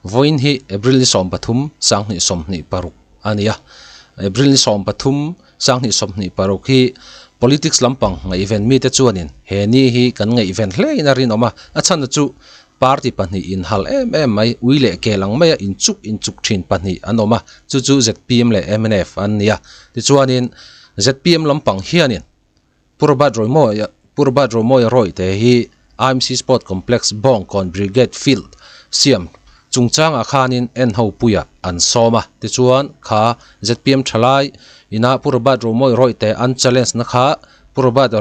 Vawiin hi April ni 13 2026 a ni a. April ni 13 2026 hi politics lampang ngaihven mite chuanin he ni hi kan ngaihven hlein a rinawm a, a chhan chu party pahnih inhal em em mai, ui leh kel ang maia inchuk inchuk thin pahnih an awm a, chu chu zpm leh mnf an ni a. Tichuanin zpm lampang hianin Pu Robert Romawia Pu Robert Romawia Rawite hi IMC Sport Complex Bawngkawn Brigade Field siam chungchangah khanin en ho puiah an sawm a. Tichuan kha zpm thalai ina Pu Robert Romawia Rawite an challenge na kha Pu Robert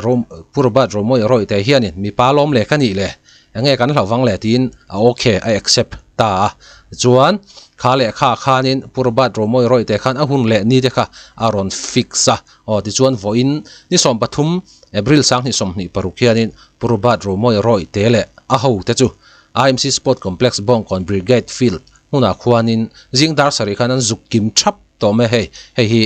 Pu Robert Romawia Rawite hianin mipa lawm leh ka nih le enge kan hlauh vang le tiin a okay a accept ta a. Tichuan kha lehkha khanin Pu Robert Romawia Rawite khan a hun leh ni te kha a rawn fix a. Aw tichuan vawiin ni 13 April 2026 hianin Pu Robert Romawia Rawite leh a hote chu IMC Sport Complex Bawngkawn Brigade Field hmunah khuanin zing dar sarih khan an zuk kim thap tawh mai a hei hei hi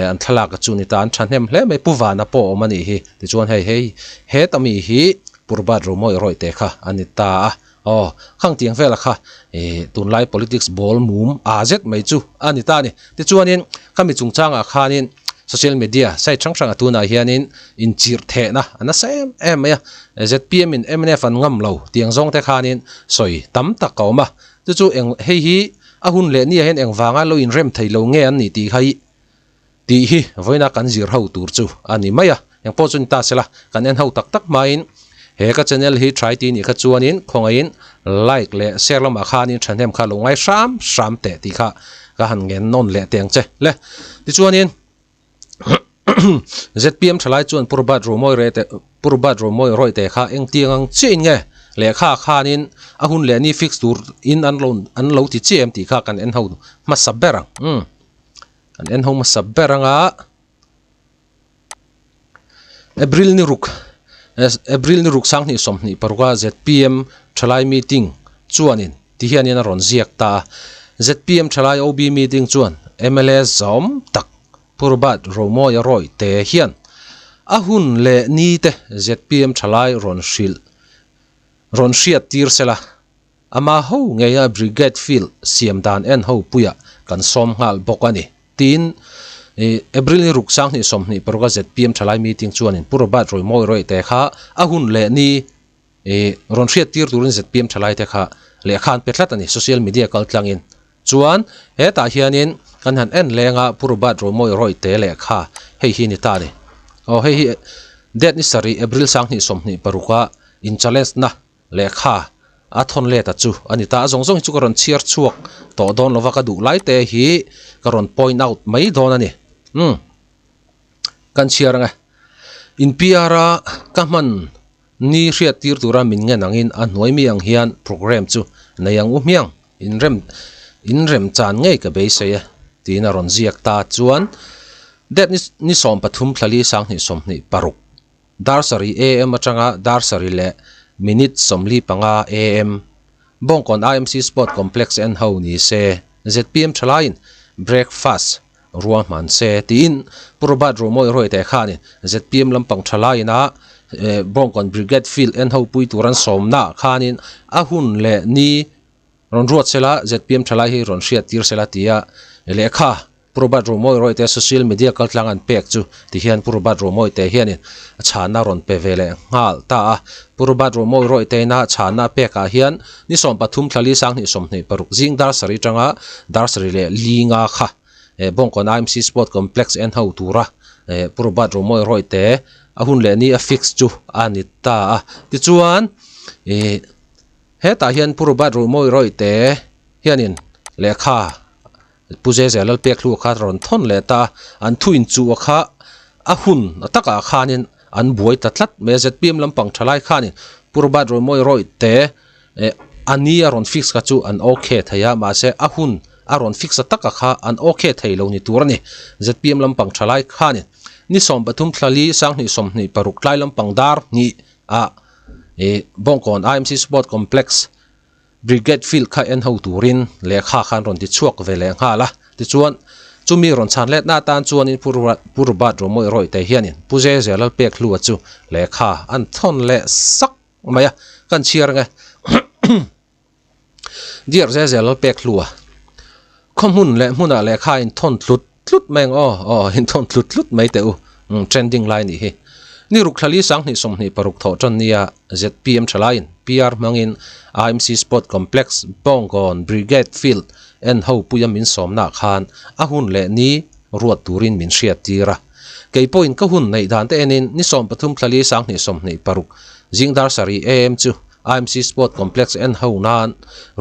an thlalak chu ni ta an thahnem hle mai Pu Vana pawh a awm a nih hi tichuan hei hei heta mi hi Pu Robert Romawia Rawite kha a ni ta a. Aw, khang tiang vela kha ih tunlai politics ball mum aa zet mai chu a ni ta a ni. Tichuanin khami chungchangah khanin social media site hrang hrangah tunah hianin inchirh thehna a nasa em em mai a. Zpm in mnf an ngam lo tiang zawng te khanin sawi tam tak a awm a. Chu chu eng hei hi a hun leh nia hian engvanga lo inrem thei lo nge an nih tih kha hi tih hi vawiina kan zir ho tur chu a ni mai a, engpawh chu ni ta sela kan en ho tak tak hmain he ka channel hi try tih nih kha chuanin khawngaihin like leh share lamah khanin thahnem kha lo ngai hram hram teh tih kha ka han ngen nawn leh teh ang che le. Tichuanin zpm thalai chuan Purbat Romawi reh teh Purbat Romawi rawih teh kha engtiang ang chiahin nge lehkha khanin a hun leh ni fix tur in an lo an lo ti chiah em tih kha kan en ho hmasa ber ang umm. Kan en ho hmasa ber anga April ni ruk April ni ruk 2026 a zpm thalai meeting chuanin ti hianin a rawn ziak ta a. Zpm thalai OB meeting chuan mla zawm tak Pu Robert Romawia Rawite hian a hun leh ni te zpm thalai rawn hrilh rawn hriat tir sela. Ama ho ngeia Brigade Field siam dan en ho puiah kan sawm nghal bawk a ni, tiin April ni ruk 2026 a zpm thalai meeting chuanin Pu Robert Roimawi Rawite kha a hun leh ni rawn hriat tir turin zpm thalaite kha lehkha an pe tlat a ni, social media kal tlangin. Chuan hetah hianin kan han en leng a Pu Robert Roimawi Rawite lehkha hei hi ni ta a ni. Aw hei hi date ni sarih April 2026 a in challenge na Lehkha a thawn let a chu a ni ta. A zawng zawng hi chu ka rawn chhiar chhuak tawh dawn lova ka duh lai te hi ka rawn point out mai dawn a ni. Umm kan chhiar ang e. In PR a ka hman ni hriat tir tura min ngen angin a hnuai mi ang hian program chu nei ang u hmiang inrem inrem chan ngei ka beisei e tiin a rawn ziak ta chuan date ni ni 13 thlali 2026. Dar sarih am atanga dar sarih leh minute 45 am Bawngkawn IMC Sport Complex en ho ni se, zpm thalaiin breakfast ruahman se tiin Pu Robert Romawi Rawite khanin zpm lampang thalaiin a Bawngkawn Brigade Field en ho pui tur an sawmna khanin a hun leh ni rawn ruat sela zpm thalai hi rawn hriat tir sela tia lehkha Pu Robert Romawi Rawite social media kaltlang an pek chu ti hian Pu Robert Romawite hianin a chhana rawn pe ve leh nghal ta a. Pu Robert Romawi Rawite ina chhana pekah hian ni 13 thlali 2026 zing dar sarih atanga dar sarih leh linga kha Bawngkawn IMC Sport Complex en ho tura Pu Robert Romawi Rawite a hun leh ni a fix chu a ni ta a. Tichuan hetah hian Pu Robert Romawi Rawite hianin lehkha Pu Zezia Lalpek hlu kha rawn thawn leh ta a, an thu inchuh a kha a hun a takah khanin an buai ta tlat mai a, zpm lampang thalai khanin Pu Robert Roimawi Rawite eh a ni a rawn fix kha chu an okay thei a, mahse a hun a rawn fix a taka kha an okay thei lo ni tur a ni. Zpm lampang thalai khanin ni 13 thlali 2026 tlai lampang dar hnih ah eh Bawngkawn IMC Sport Complex Brigade field kha en ho turin lehkha khan rawn ti chhuak ve leh nghal a. Tichuan, chumi rawn chhan letna atan chuanin Pu Pu Robert Romawi Rawite hianin Pu Zezia Lalpek Hlua chu lehkha an thawn leh sak mai a, kan chhiar ang e. Dear Zezel Lalpekhlua, Khaw hmun leh hmunah lehkha in thawn tlut tlut mai ang aw, aw in thawn tlut tlut mai teh u, umm trending lai nih hi. Ni ruk thlali 2026 thawh tan nia zpm thalaiin PR hmangin IMC Sport Complex Bawngkawn Brigade Field en ho puia min sawmnaah khan a hun leh ni ruat turin min hriat tir a. Kei pawhin ka hun neih dan te enin ni 13 thlali 2026 zing dar sarih am chu IMC Sport Complex en ho nan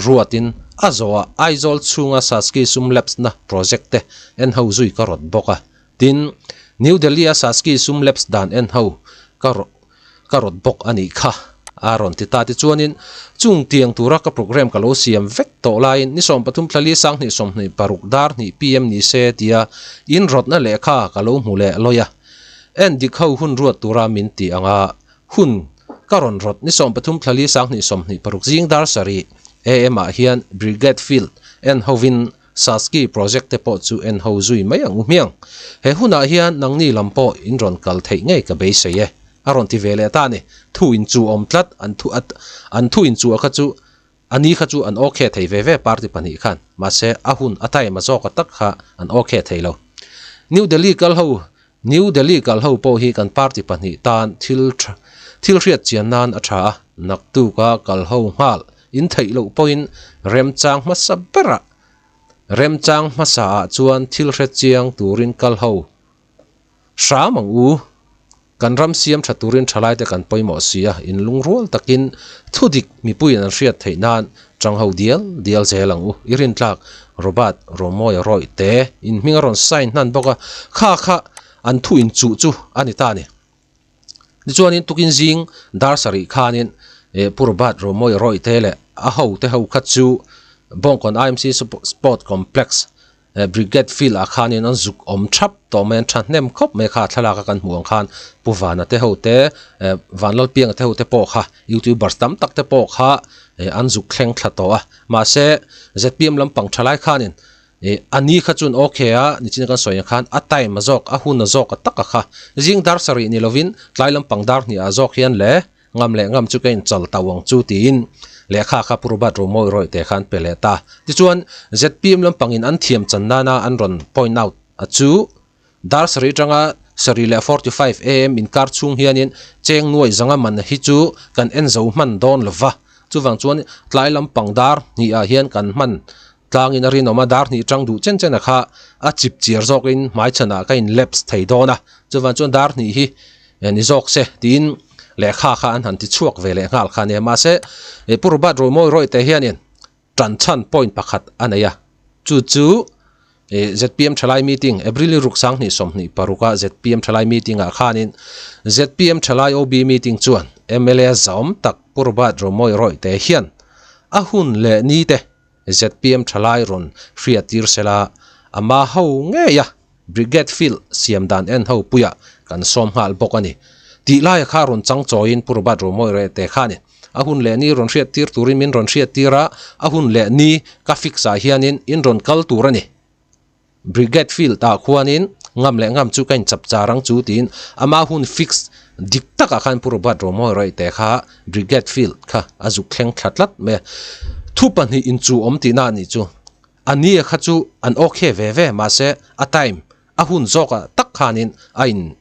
ruatin a zawhah Aizawl chhunga Saski sum lapse na project te en ho zui ka rawt bawk a. Tin, New Delhi a Saski sum lapse dan en ho ka ka rawt bawk a nih kha a rawn ti ta. Tichuanin chung tiang tura ka program ka lo siam vek tawh laiin ni 13 thlali 2026 dar hnih PM ni se tia in rawtna lehkha ka lo hmu leh lawi a. En dik ho hun ruat tura min tih anga Hun ka rawn rawt ni 13 thlali 2026 zing dar sarih am ah hian Brigade Field en hovin Saski project te pawh chu en ho zui mai ang u hmiang. He hunah hian nangni lam pawh in rawn kal theih ngei ka beisei e. A rawn ti ve leh ta a ni. Thu in chu awm tlat an thu at an thu in chu a kha chu a ni kha chu an okay thei ve ve party pahnih khan mahse a hun a time a zawk a tak kha an okay thei lo. New Delhi kal ho New Delhi kal ho pawh hi kan party pahnih tan thil tha thil hriat chian nan a tha a, naktuka kal ho nghal in theih loh pawhin remchang hmasa berah remchang hmasa ah chuan thil hre chiang turin kal ho hram ang u. Kan ram siam tha turin thalaite kan pawimawh si a, inlungrual takin thudik mipuiin an hriat theih nan Chang ho dial dial zel ang u. I rintlak Robert Romawia rawih te in hming a rawn sign hnan bawk a, kha kha an thu in chuh chu a ni ta a ni. Tichuanin tukin zing dar sarih khanin Pu Robert Romawia rawih te leh a ho te ho kha chu Bawngkawn IMC Sport Complex Brigade field ah khanin an zuk awm thap tawh mai an thahnem khawp mai kha thlalak a kan hmuh ang khan Pu Vana te ho te Vanlalpianga te ho te pawh kha youtubers tam tak te pawh kha an zuk thleng thla tawh a mahse zpm lampang tha lai khanin a ni kha chuan okay a nichin kan sawi ang khan a time a zawk a hun a zawk a taka kha zing dar sarih ni lovin tlai lampang dar hnih ah zawk hian le Ngam leh ngam chu ka inchal tau ang chu tiin lehkha kha Pu Robert Romawi rawih te khan pe leh ta. Tichuan, zpm lampangin an thiam chan nana an rawn point out a chu dar sarih atanga sarih leh 45 am inkar chhung hianin cheng nuai zanga man hi chu kan en zo hman dawn lova. Chuvang chuan tlai lampang dar hnih ah hian kan hman tlangin a rinawm a, dar hnih tang duh chen chen a kha a chip chiar zawkin hmaichhanah ka in lapse thei dawn a. Chuvang chuan dar hnih hi ni zawk se tiin lehkha kha an han ti chhuak ve leh nghal kha a nia. Mahse, Pu Robert Romawi rawih te hianin tan chhan point pakhat a nei a, chu chu zpm thalai meeting April ni ruk 2026 a zpm thalai meeting ah khanin zpm thalai OB meeting chuan mla zawm tak Pu Robert Romawi rawih te hian a hun leh ni te zpm thalai rawn hriat tir sela ama ho ngei a Brigade Field siam dan en ho puiah kan sawm nghal bawk a ni. Tih laia kha rawn chang chawiin Pu Robert Romawi reh te kha a ni. A hun leh ni rawn hriat tir turin min rawn hriat tir a, a hun leh ni ka fix ah hianin in rawn kal tur a ni. Brigade Field ah khuanin ngam leh ngam chu ka inchap char ang chu tiin ama hun fix dik takah khan Pu Robert Romawi reh te kha Brigade Field kha a zuk thleng thla tlat mai a. Thu pahnih inchuh awm tihna a nih chu. A nia kha chu an okay ve ve mahse a time a hun zawkah tak khanin a in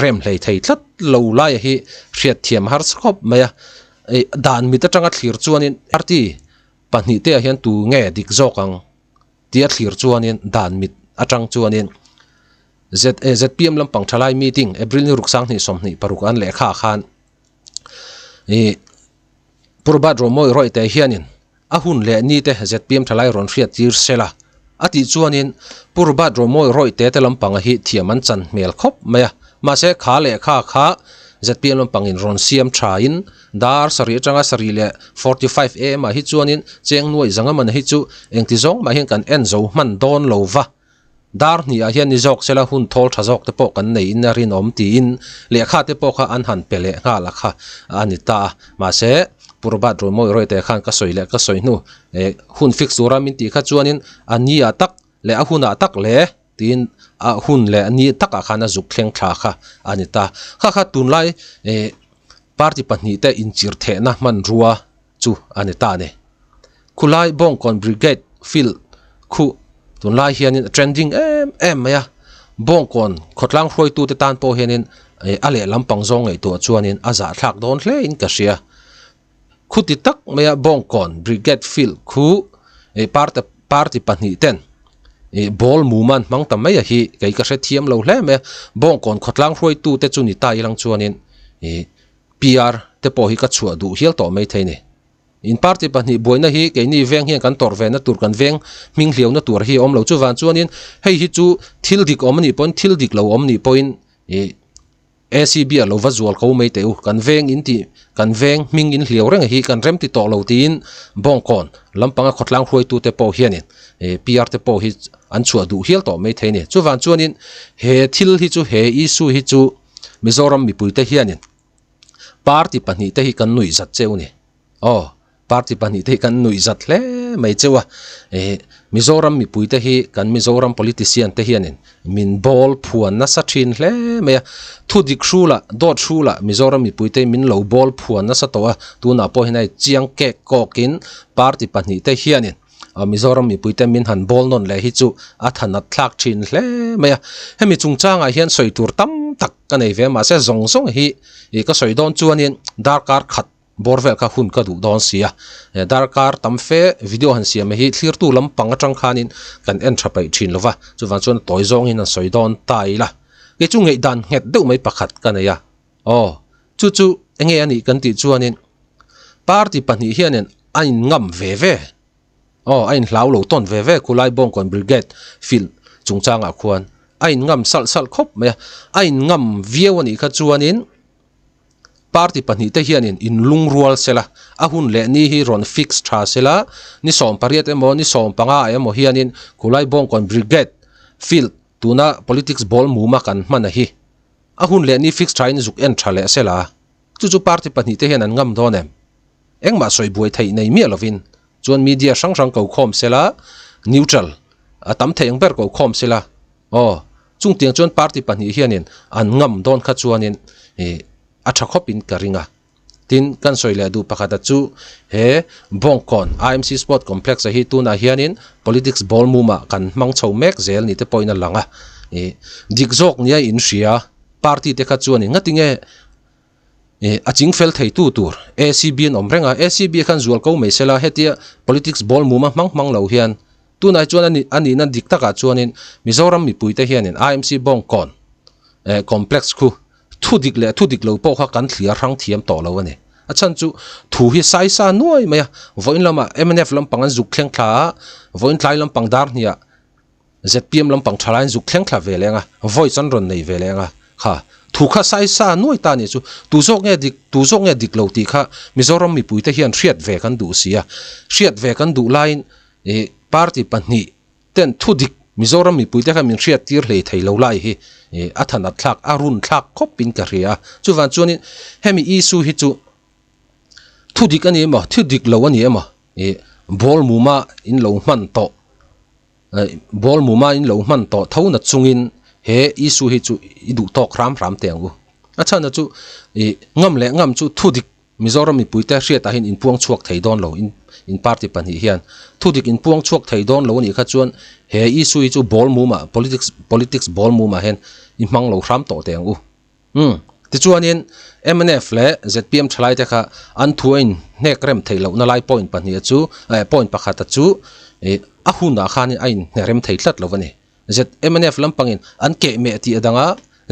rem hlei thei tlat lo laia hi hriat thiam harsa khawp mai a. Dan mit atanga thlir chuanin party pahnih te ah hian tu nge dik zawk ang tia thlir chuanin dan mit atang chuanin zpm lampang thalai meeting April ni ruk 2026 an lehkha ah khan ih Purbat Romawi rawih te hianin A hun leh ni te zpm thalai rawn hriat tir sela a tih chuanin Pu Robert Romawi rawih te te lampanga hi thiam an chan hmel khawp mai a. Mahse kha leh kha kha zpm lampangin rawn siam thain dar sarih atanga sarih leh 45 am ah hi chuanin cheng nuai zanga man hi chu engti zawng mah hian kan en zo hman dawn lo va. Dar hnih ah hian ni zawk sela hun thawl tha zawk te pawh kan nei in a rinawm tiin lehkha te pawh kha an han pe leh nghal a kha a ni ta a. Mahse, Pu Robert Romawi Royte khan ka sawi leh ka sawi hnu eh hun fix tura min tih kha chuanin a ni ah tak leh a hun ah tak le tiin a hun leh a ni takah khan a zuk thleng thla kha a ni ta. Kha kha tunlai eh party pahnih te inchirthehna hmanrua chu a ni ta a ni. Khulai Bawngkawn Brigade field khu tunlai hianin a trending em em mai a, Bawngkawn khawtlang hruaitute tan pawh hianin a lehlam pang zawng ngaihtuah chuanin a zahthlak dawn hlein ka hria. Khuti tak maia Bawngkawn Brigade field khu party party pahnih ten ball mum an hmang ta mai a hi kei ka hrethiam lo hle mai a, Bawngkawn khawtlang hruaitute chu ni ta ilang chuanin PR te pawh hi ka chhuah duh hial tawh maithei a ni. In party pahnih buaina hi keini veng hian kan tawrh ve na tur kan veng hming hliau na tur hi a awm lo. Chuvang chuanin hei hi chu thil dik awm a nih pawhin thil dik lo awm nih pawhin ih ACB ah lo va zual ko mai teh u. Kan veng in tih kan veng hming in hliau reng hi kan rem ti tawh lo tiin Bawngkawn lampanga khawtlang hruaitute pawh hianin ih PR te pawh hi an chhuah duh hial tawh mai thei a ni. Chuvang chuanin he thil hi chu he issue hi chu Mizoram mipuite hianin Party pahnihte hi kan nuih zat cheu ni. Aw, party pahnihte hi kan nuih zat hle mai cheu a. Ih, Mizoram mipuite hi kan Mizoram politician te hianin min bawl phuan nasa thin hle mai a. Thu dik hrulah, dawt hrulah Mizoram mipuite min lo bawl phuan nasa tawh a. Tunah pawh hian hei chiang kek kawkin party pahnihte hianin Mizoram mipuite min han bawl nawn leh hi chu a thanat thlak thin hle mai a. Hemi chungchangah hian sawi tur tam tak ka nei ve a, mahse zawng zawng hi ih ka sawi dawn chuanin darkar khat bawr vel kha hun ka duh dawn si a. Darkar tam fe video han siam hi thlirtu lampang atang khanin kan en tha peih thin lo va, chuvang chuan tawi zawngin han sawi dawn ta ila. Kei chu ngaihdan nghet deuh mai pakhat ka nei a, aw chu chu enge a nih kan tih chuanin party pahnih hianin a inngam ve ve. Aw, a inhlau lo tawn ve ve khulai Bawngkawn Brigade field chungchangah khuan a inngam salh salh khawp mai a. A inngam viau a nih kha chuanin party pahnihte hianin inlungrual sela, a hun leh ni hi rawn fix tha sela, ni 18 emaw ni 15 emaw hianin khulai Bawngkawn Brigade field tuna politics ball muma kan hman a hi a hun leh ni fix thain zuk en tha leh sela. Chu chu party pahnihte hian an ngam dawn em? Engmah sawi buai theih nei miah lovin chuan media hrang hrang ko khawm sela, neutral a tam theih ang ber ko khawm sela, aw, chungtiang chuan party pahnih hianin an ngam dawn kha chuanin ih a tha khawpin ka ring a. Tin, kan sawi leh duh pakhata chu he Bawngkawn IMC Sport Complex-a hi tunah hianin politics ball mumah kan hmang chho mek zel ni te pawhin a lang a. Ih dik zawk nia inhria party te kha chuanin ngatinge Ih a ching fel thei tu tur ACB an awm reng a, ACB khan zual ko mai sela hetia politics ball muma hmang hmang lo hian tunah chuan a nih a nihna dik takah chuanin Mizoram mipuite hianin IMC Bawngkawn eh complex khu thu dik leh thu dik lo pawh kha kan thliar hrang thiam tawh lo a ni. A chhan chu thu hi sai sa nuai mai a, vawiin lamah mnf lampang an zuk thleng thla a, vawiin tlai lampang dar hniah ZPM lampang tha laiin zuk thleng thla ve leng a, voice an rawn nei ve leng a, kha thu kha sai sa nuai ta nih chu, tu zawk nge dik, tu zawk nge dik lo tih kha Mizoram mipuite hian hriat ve kan duh si a, hriat ve kan duh laiin ih party pahnih ten thu dik Mizoram mipuite kha min hriat tir hlei thei lo lai hi ih a thanat thlak, a run thlak khawp in ka hria a, chuvang chuanin hemi issue hi chu thu dik a ni emaw, thu dik lo a ni emaw ih ball muma in lo hman tawh. Ball muma in lo hman tawh tho na chungin he issue hi chu i duh tawk hram hram teh ang u. A chhan na chu ih ngam leh ngam chu thu dik Mizoram mipuite hriatah hian inpuang chhuak thei dawn lo in in party pahnih hian thu dik inpuang chhuak thei dawn lo a nih kha chuan he issue hi chu ball muma politics politics ball mumah hian i hmang lo hram tawh teh ang u. Umm. Tichuanin mnf leh zpm thalaite kha an thu a inhnek rem theih lohna lai point pahniha chu eh point pakhata chu ih a hunah khanin a inhne rem thei tlat lo a ni. Mnf lampangin an kehmeh tih a dang a,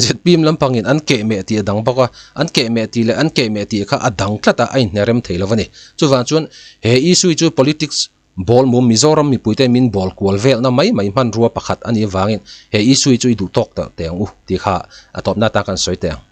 zpm lampangin an kehmeh tih a dang bawk a, an kehmeh tih leh an kehmeh tih kha a dang tlat a, a inhne rem thei lo a ni. Chuvang chuan he issue chu politics Ball mum Mizoram mipuite min ball kual velna mai mai hmanrua pakhat a nih avangin he issue hi chu i duh tawk teh ang u tih kha a tawpna atan kan sawi teh ang.